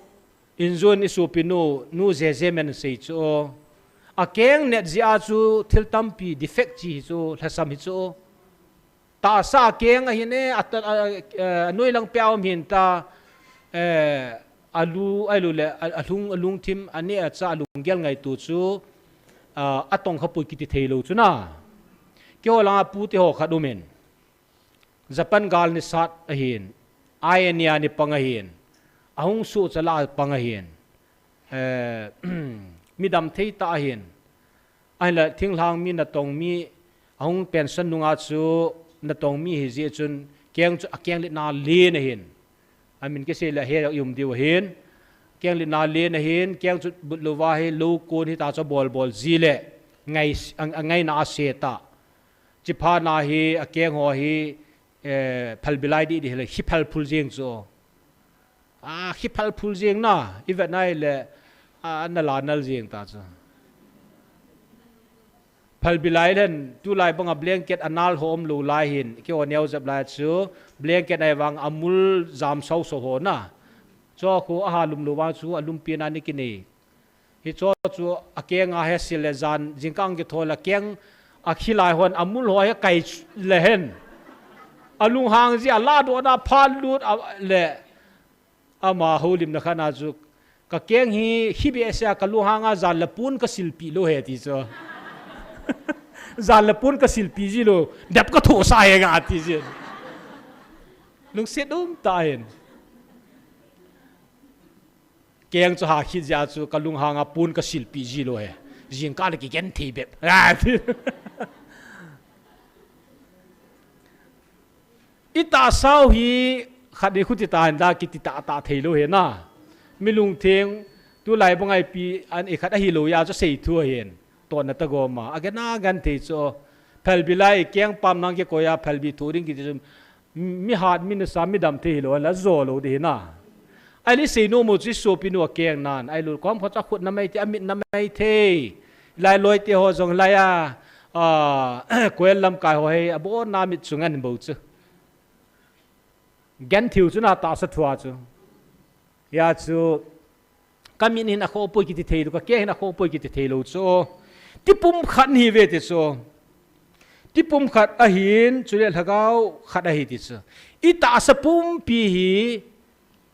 injun isopi nu, nu Jeje men sei chu. Akeng net jeh a chu thil tampi defect chi hi chu, lhasam hi chu. Tahsa akeng ahin e, a, a, a, anoi lang pia um hin ta, eh, alu, alu le, a, alung, alungthim, ane acha, alunggel ngaito chu, ah, atong kha pui kiti thei lou chu na. Keiho langa pu te ho khat um in. Japan gal ni sat ahin. Ai ania ni pang ahin. Ahung su chala pang ahin. Eh, midam thei ta ahin. Ahinla thinglhang mi natong mi ahung pension nunga chu natong mi hi jeh chun keng chu akeng litna len ahin. Amin kisei le he um diu ahin. Keng litna len ahin, keng chu but louva hi lou kon hita chu bol bol ji le ngai, a, angaina ase ta. Chiphat na hi akeng ho hi, eh, phalbilai di di le, hi phalphul jeng chu. Ah, hi phalphul jeng na, ivet na hile, ah, nala nal jeng ta chu. Phalbilai len, tulai banga blanket anal ho um lou lai hin, keiho neo jep lai chu, blanket ahivang amul jam sau sau ho na. Chu khu aha lum lou vang chu, alum pi na ni kinei. Hicho chu akeng a he sil le jan, jingkah kithol le keng a khilai hon amul ho he kai le hen. Alunghang ji a ladoh na phat lut a le ama houlimna khat na chu ka keng hi, hi behseh a kalunghang a jan le pon kasilpi lou he ti chu. Jan le pon kasilpi ji lou, dep kathoh sa he nga ti ji. Lungset um ta hen. Keng chu ha khit jeh a chu kalunghang a pon kasilpi ji lou he. Jingkah le kigen thei bep. Itahsau hi khat ni khuti ta hen da kiti tah tah thei lou he na. Mi lungtheng tulai banga ipi an ikhat ahilou ya chu sei thu ahin. kona ta goma. Agena genthei chu. Phalbi lai keng pam nang kikoi a phalbi thu ding kiti chu. Mi hat, mi nasa, mi dam thei hilou, la jo lou ding hina. Ahile seinom u chu sopinu akeng nan. Ahilou kom kho chu akhut na mai thei, amit na mai thei. Lai loi te ho jong lai a, a, koel lamkai ho hi, abon na mit chunga hin bou chu. Genthei u chu na tahsa thua chu. Hia chu, ka mit hin akhoh poi kiti thei lou, ka keng hin akhoh poi kiti thei lou chu. Tipum khat hi ve ti chu. Tipum khat ahin, chule lhagao khat ahi ti chu. I tahsa pumpi hi,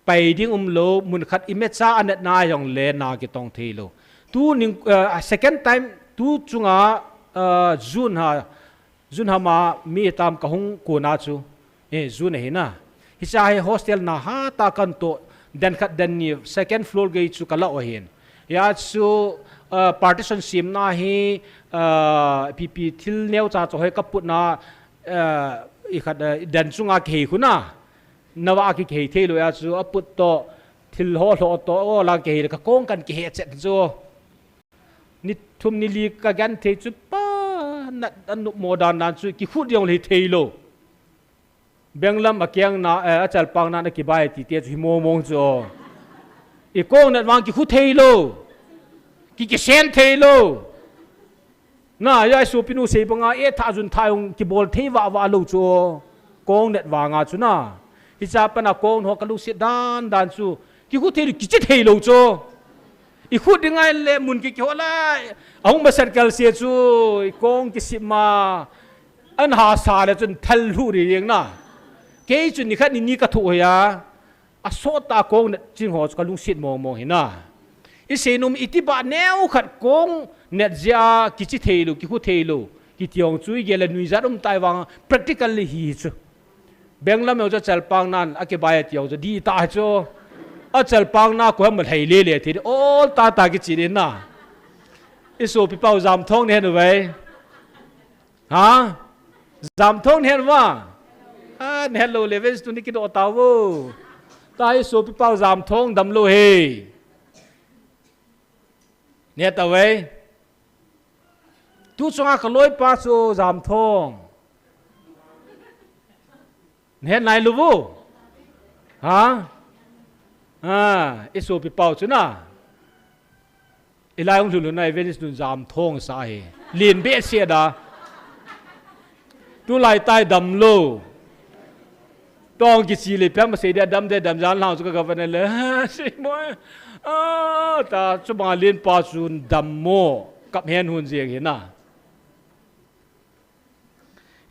pai ding umlou, mun khat i mecha anatna jongle na kitong thei lou. Tu ning, eh, second time, tu chunga, eh, June ha, June ha ma mi tam ka hung kona chu. Eh, June ahi na. Hicha hi hostel na hatah a kan toh, den khat den ni, second floor gei chu ka la u ahin. Hia chu, eh, partition semna hi, eh, pipi thil neocha chu hoi ka putna, eh, i khat, eh, den chunga kihei khu na. Nava a kihei thei lou a chu aput toh thil ho lho toh o la kihei le ka kong kan kihe chet chu. Ni thum ni li ka genthei chu pa nat anu mo dan dan chu kikhut jong le thei lou. Benglam akeng na, eh, achalpang nan akibai ti te chu hi mo mong chu. I kong nat vang kikhut thei lou. Ki kisen thei lou. Na, hia i sopinu sei banga, e tha jun tha jong kibol thei vah vah lou chu. Kong nat vanga chu na. Hicha pana kong ho ka lungset dan dan chu. Kikhut thei lou, kiche thei lou chu. I khut ding ahile mun ki kihol lai. Ahung masat kal se chu. I kong kisima. An hasa le chun thal lhu ri jeng na. Kei chun ni khat ni ni ka thoh hia. Asot a kong nat ching ho chu ka lungset mong mong hina. I seinom i tibah neo khat kong nat jeh a kiche thei lou, kikhut thei lou. Kiti jong chu i gel le nuijat um tai vang practical le hi chu. Benglam jong chu achalpang nan akibai ti jong chu di ta chu. Achalpang na ko ham lhai le le ti ol ta ta kichi ding na. I sopi pau Jamthong ne nu vai. Ha? Jamthong nhen va? Ha, nhen lou le ven tu ni kidoh tau vo. Ta i sopi pau Jamthong dam lou he. Nhen tau ve. Tu chunga ka loipa chu Jamthong. Nhen nai lou vo. Ha? Ha, i sopi pau chu na. I lai hung lhun lhun na i Venice nun Jamthong sa hi. Lin behseh da. Tulai tai dam lou. Tong kichi le piang ma sei dia dam de dam jan lang chu ka governor le. Sei mo. Ah, ta chu banga lin pa chun dam mo. Kap hen hun jeng hi na.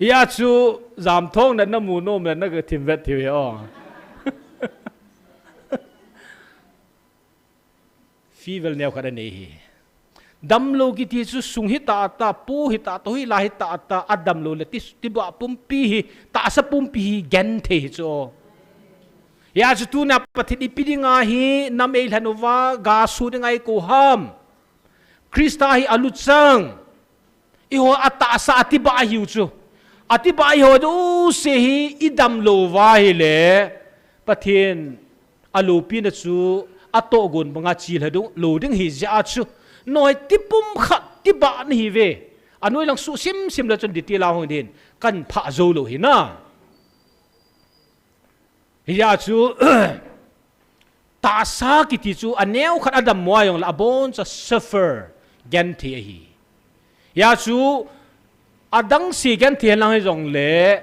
Hia chu Jamthong na na mu nom na na ka thim vet thiu hi o. Fever neo khat anei hi. Damlou kiti chu sung hi tah tah, pu hi tah tah, hui la hi tah tah, a damlou le ti, tibah pumpi hi, tahsa pumpi hi genthei hi chu. Hia chu tuna Pathen ipi dinga hi nam eilhen uva, ga su dinga eikou ham. Christa hi aluchang. Eiho atahsa atibah ahiu chu. Atibah eiho jouse hi idamlou uva ahile, Pathen aloupina chu atohgon banga chilha ding, lou ding hi jeh a chu. Noi tipum khat tibah nahi ve. Anoi lang suh simsim le chun detail a hung din. Kan phah jou lou hi na. Hia chu, tahsa kiti chu aneo khat adammo a jongle abon cha suffer genthei ahi. Hia chu adang se genthei lang hijongle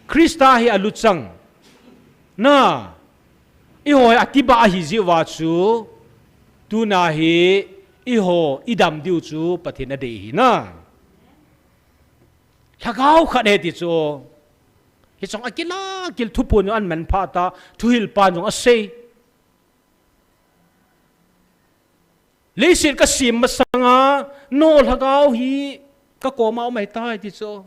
Christa hi aluchang. Na, eiho hi atibah ahi jeh uva chu, tuna hi eiho idam diu chu Pathen adei hi na. Lhagao khat ahi ti chu. Hicheng a kila kil thuphon jong aman phah ta, thuhilpan jong asei. Leiset kasem masanga, no lhagao hi kakoma um ahitai ti chu.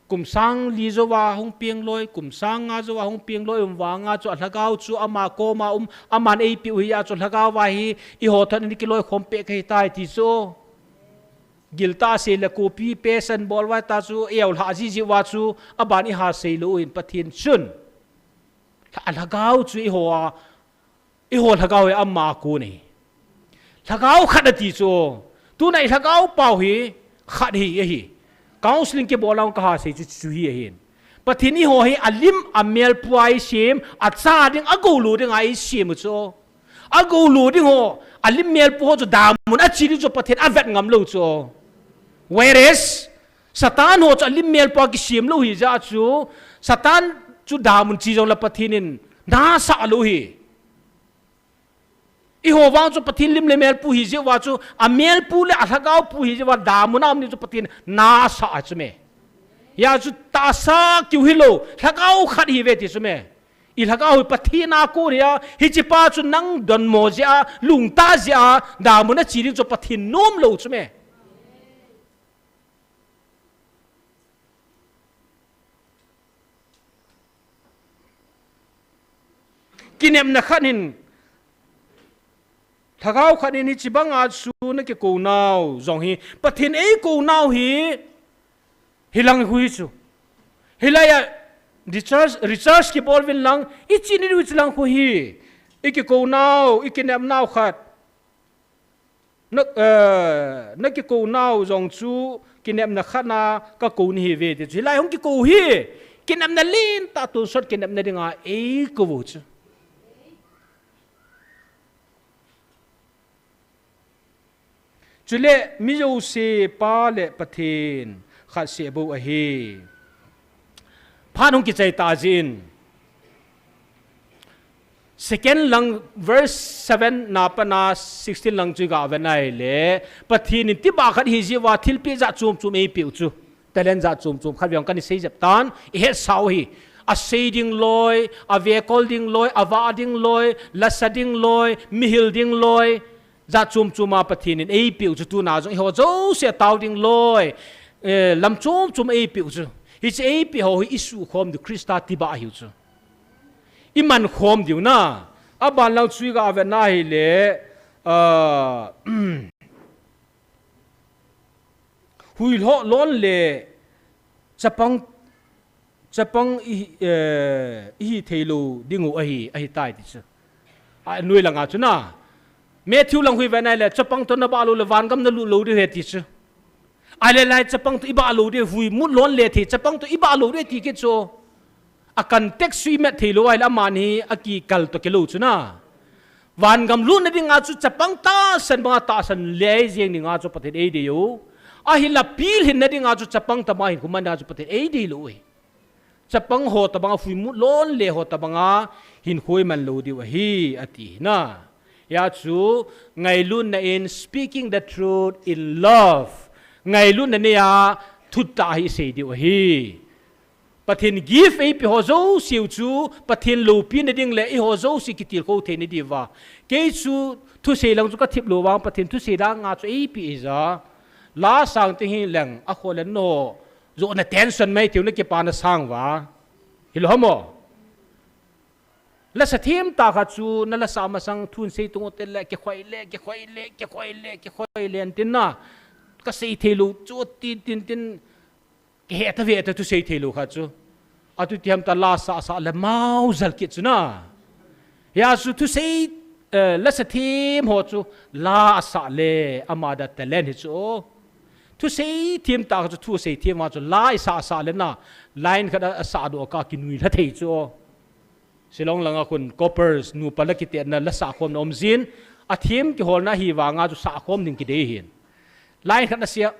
Kum sang li jouva hung peng loi, kum sang nga jouva hung peng loi um vanga chu alhagao chu ama koma um, aman eipeh u hia chu lhagao va hi, eiho thon in kiloikhom peh kahitai ti chu. Giltah sei le kopi pesan bol vai ta chu, eilha jiji uva chu, aban eiha sei lou in Pathen chun. Lha-, lhagao chu eiho a, eiho lhagao hi ama kon ahi. Lhagao khat ati chu, Tuna i lhagao pau hi khat hi ahi. Counseling kibol a hung kaha sei chu chu hi ahin. Pathen eiho hi alim amelpu a eisem, acha ding, agoulou ding a eisem u chu. Agoulou ding ho, alim melpu ho chu damun ache ding chu Pathen avet ngam lou chu. Whereas, Satan ho chu alim melpu a kisem lou hi jeh chu, Satan chu damun che jong le Pathen in na asah lou hi. Eiho vang chu Pathen lim le melpu hi jeh uva chu, amelpu le alhagaopu hi jeh uva damun a um ding chu Pathen na asah chu me. Hia chu tahsa kiu hilou, lhagao khat hi ve ti chu me. I lhagao hi Pathen a kon hi a, hiche pa chu nang donmo jeh a, lungtah jeh a, damun a che ding chu Pathen nom lou chu me. Kinepna khat hin, lhagao khat hin hiche banga chu na kikou nau jong hi, Pathen eikou nau hi, hilang khu hi chu. Hilai a research, research kibol uvin lang, i che ni diu hiche lang khu hi, i kikou nau, i kinep nau khat. Na, eh, na kikou nau jong chu kinepna khat na kakou nahi ve ti chu. Hilai hung kikou hi, kinepna lentah tonsot kinepna dinga eikou u chu. Chule mi jouse Pa le Pathen khat seh bou ahi. Phat hung kichai ta jin. Second lang verse seven na pat a sixteen lang chu i ga vet na hile, Pathen in tibah khat hi jeh uva thilpeh jat chom chom eipeh u chu. Talent jat chom chom khat vei hung kana sei jep tan, i hetsah u hi. Asei ding loi, avekol ding loi, avah ding loi, lasa ding loi, mihil ding loi. Jat chom chom a Pathen in eipeh u chu tuna jong eiho jouse a tao ding loi, eh, lam chom chom eipeh u chu. Hiche eipeh ho hi i suhkhom diu Christa tibah ahiu chu. I mankhom diu na. Aban lang chu i ga vet na hile, ah, hui lhoh lon le chapang Chapang i, eh, i hi thei lou ding u ahi, ahi tai ti chu. A, noi langa chu na. Matthew lang hui ve nai le, chapang toh na bah lou le, vangam na lut lou diu ahi ti chu. Ahile lai chapang toh i bah lou diu, hui mut lon le thei, chapang toh i bah lou diu ti kit chu. A context chu i met thei lou, ahile amani a kikal toh kilou chu na. Vangam lutna dinga chu chapang tahsan banga tahsan le jeng dinga chu Pathen eidei u. Ahinla pilhinna dinga chu chapang tobanga hinkho man dinga chu Pathen eidei lou u ahi. Chapang ho tobanga hui mut lon le ho tobanga hinkho i man lou diu ahi, ati na. Hia chu ngailutna in speaking the truth in love. Ngailutna nei a thutah hi i sei diu ahi. Pathen gift eipeh ho jouse u chu, Pathen loupina ding le eiho jouse kitilkhou theina diuva. Kei chu thusei lang chu ka thip lou vang Pathen thusei danga chu eipeh ahi ja. La sang teng hi leng a kho le no. Jona tension mai tiu na kipana sang uva. Hilou ham o. Lasa thim tah khat chu na lasa masang thu in sei tung u teng le, kikhoi le, kikhoi le, kikhoi le, kikhoi le, antin na. Ka sei thei lou chu tin, tin, tin. Kihe ta ve ta thusei thei lou khat chu. Atu ti ham ta lasa sa le mau jal kit chu na. Hia chu thusei, eh, lasa thim ho chu lasa le ama da talent hi chu. Thusei thim tah chu thusei thim a chu la i sasa le na. Line khat a, a sa doh ka kinui lha thei chu. Shillong langa khun couples nupa la kitetna la sahkhomna um jin, a thim kiholna hi vanga chu sahkhom ding kidei hin. Line khat na sia,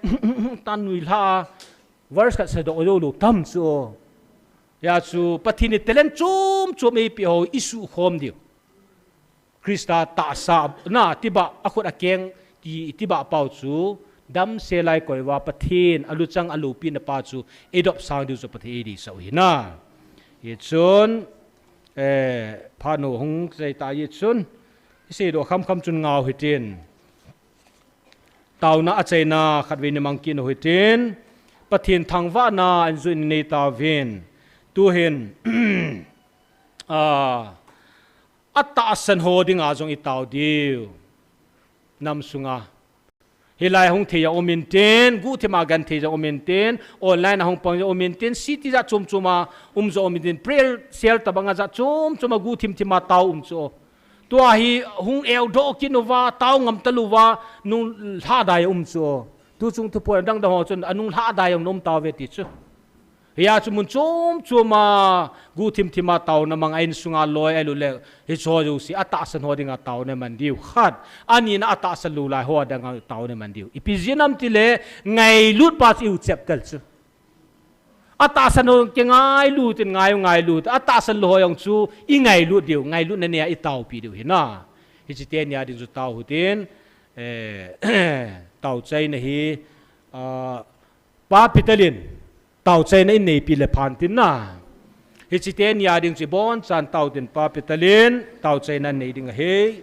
tan nui lha, verse khat sa doh jou lou tam chu. Hia chu, Pathen in talent chom chom eipeh ho i suhkhom diu. Christa tahsa na tibah a khut a keng ti tibah pau chu damsel a i koi uva Pathen a luchang a loupina pa chu i dopsang diu chu Pathen in eideisah u ahi na. Hichun, eh, phat nu hung sei ta hichun, i seidoh khamkham chun ngau hitin. Taona a chaina khatvei ni mang kit u hitin. Pathen thangvahna in jui in nei tauvin. Tuhin, ah, a tahsan ho dinga jong i tao diu. Nam sunga. Hilai hung thei a um intin, guhthim a genthei jong um intin, online a hung pang jong um intin, city jat chom chom a um jong um intin, prayer cell tobanga jat chom chom a guhthim thim a tao um chu. Tua hi hung eudoh kit uva, tao ngam talouva, nung lhadai um chu. Tu chung thu poi dang dang ho chun, anung lhadai jong nom tauve ti chu. Hia chu mun chom chom a, gu thim thim a taona mang a insunga loi ahilouleh, hiche ho jouse, atahsan ho dinga taona man diu. Khat, anina atahsan lou lai ho dinga taona man diu. Ipi jeh ham tile, ngailut pa chu i uchep tel chu. Atahsan ho kingailut in ngai u ngailut. Atahsan lou ho jong chu i ngailut diu, ngailutna nei a i taopi diu hi na. Hiche teni a ding chu tao hitin, eh, taochaina hi, ah, Pa Peter in, taochaina in neipi le phan tin na. Hiche teni a ding chu i bonchan tao tin Pa Peter in, taochaina nei ding ahi.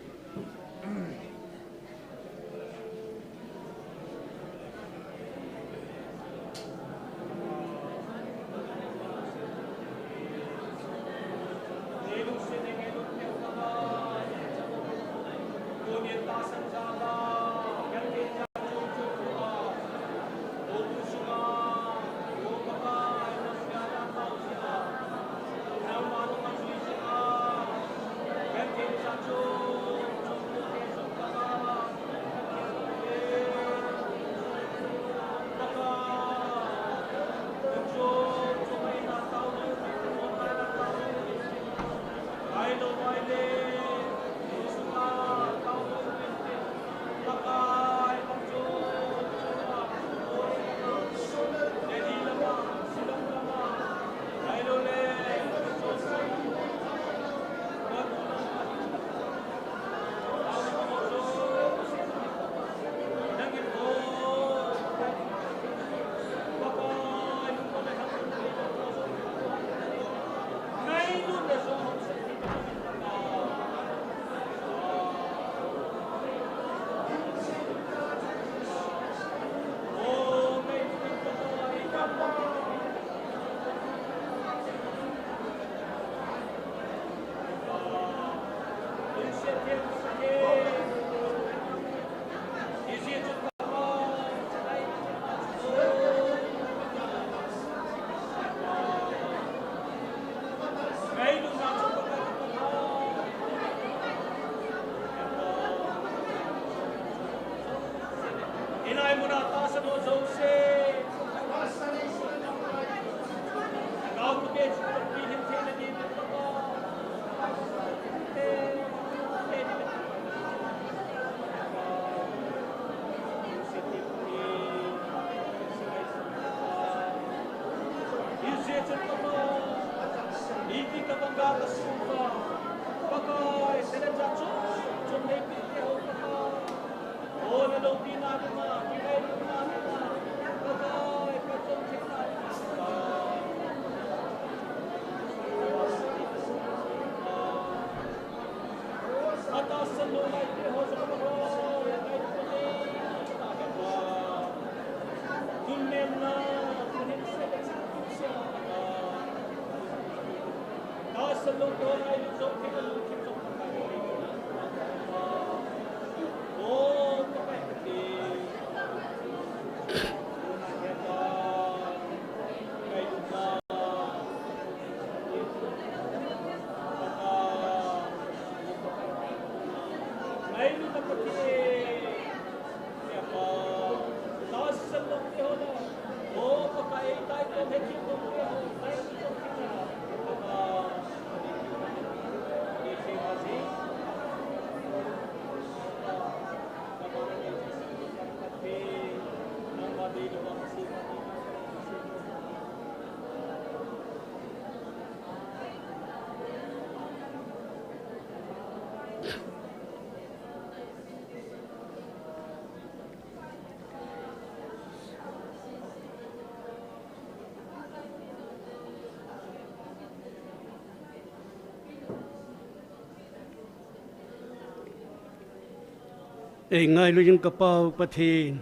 Ei ngailut jing ka Pa u Pathen,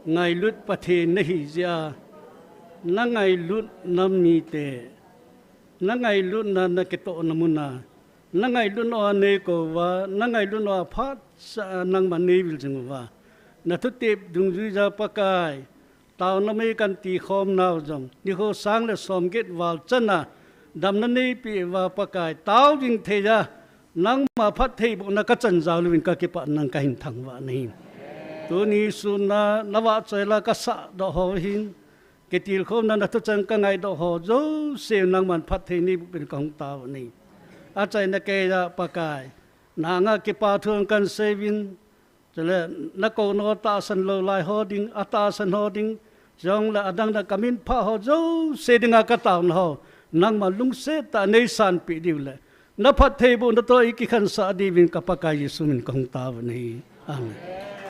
ngailut Pathen na hi jeh a, na ngailut na mite, na ngailutna na kitohna mun a, na ngailutna a nei kou uva, na ngailutna a phat sa a nangma nei vil jing uva. Na thutep dungjui a Pakai, taona mei kan ti khom nau jong, nikho sang le som get val chan a, damna nei peh uva Pakai, tao jing thei a, Nangma phattheibohna kachan jal uvin kakipah, nang kahin thangvah nahi. Tuni sunna navahchoi la kasahdoh ho hin, kitilkhouna nathu chan kangaidoh ho jouse nangman phatthei neiboh uvin kahung tao nahi. Achaina keiya Pakai, nanga kipathu kahin seiyuvin, chule nakouna ho tahsan lou lai ho ding, atahsan ho ding, chule adang dang kaminphah ho jouse dinga kataona ho, nangman lungset tah a neisanpeh diu le, naphattheibohna toh eikikhansah diuvin ka Pakai Jesu min kahung tao nahi. Amen.